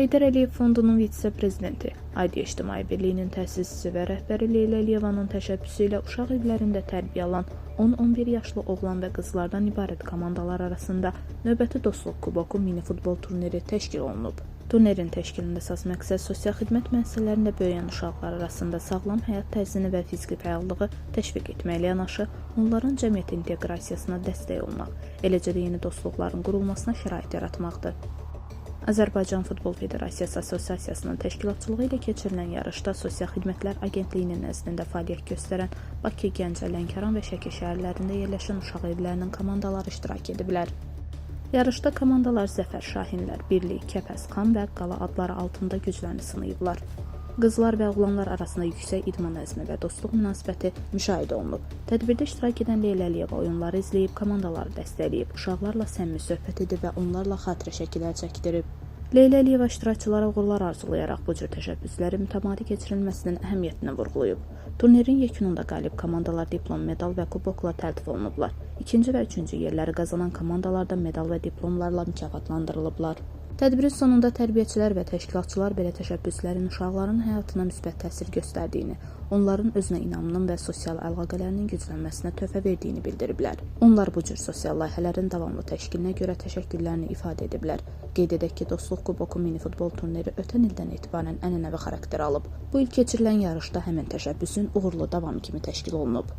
Heydər Əliyev Fondunun vitse-prezidenti, Aydi İctimai Birliyinin təsisçisi və rəhbəri Leyla Əliyevanın təşəbbüsü ilə uşaq evlərində tərbiyə alan 10-11 yaşlı oğlan və qızlardan ibarət komandalar arasında növbəti Dostluq Kuboku mini futbol turniri təşkil olunub. Turnirin təşkilində əsas məqsəd sosial xidmət müəssisələrində böyüyən uşaqlar arasında sağlam həyat tərzini və fiziki fəallığı təşviq etməklə yanaşı, onların cəmiyyətə inteqrasiyasına dəstək olmaq, eləcə də yeni dostluqların qurulmasına şərait yaratmaqdır. Azərbaycan Futbol Federasiyası Assosiasiyasının təşkilatçılığı ilə keçirilən yarışda Sosial Xidmətlər Agentliyinin nəzdində fəaliyyət göstərən Bakı, Gəncə, Lənkəran və Şəki şəhərlərində yerləşən uşaq evlərinin komandaları iştirak ediblər. Yarışda komandalar Zəfər, Şahinlər, Birlik, Kəpəz, Xan və Qala adları altında güclərini sınayıblar. Qızlar və oğlanlar arasında yüksək idman əzmi və dostluq münasibəti müşahidə olunub. Tədbirdə iştirak edən Leyla Əliyeva oyunları izləyib, komandaları dəstəkləyib, uşaqlarla səmimi söhbət edib və onlarla xatirə şəkillər çəkdirib. Leyla Əliyeva iştirakçılara uğurlar arzulayaraq bu cür təşəbbüslərin mütəmadi keçirilməsinin əhəmiyyətini vurğulayıb. Turnirin yekununda qalib komandalar diplom, medal və kubokla təltif olunublar. İkinci və üçüncü yerləri qazanan komandalar da medal və diplomlarla mükafatlandırılıblar. Tədbirin sonunda tərbiyəçilər və təşkilatçılar belə təşəbbüslərin uşaqların həyatına müsbət təsir göstərdiyini, onların özünə inamının və sosial əlaqələrinin güclənməsinə töhfə verdiyini bildiriblər. Onlar bu cür sosial layihələrin davamlı təşkilinə görə təşəkkürlərini ifadə ediblər. Qeyd edək ki, Dostluq Kuboku mini futbol turniri ötən ildən etibarən ənənəvi xarakter alıb. Bu il keçirilən yarışda həmin təşəbbüsün uğurlu davamı kimi təşkil olunub.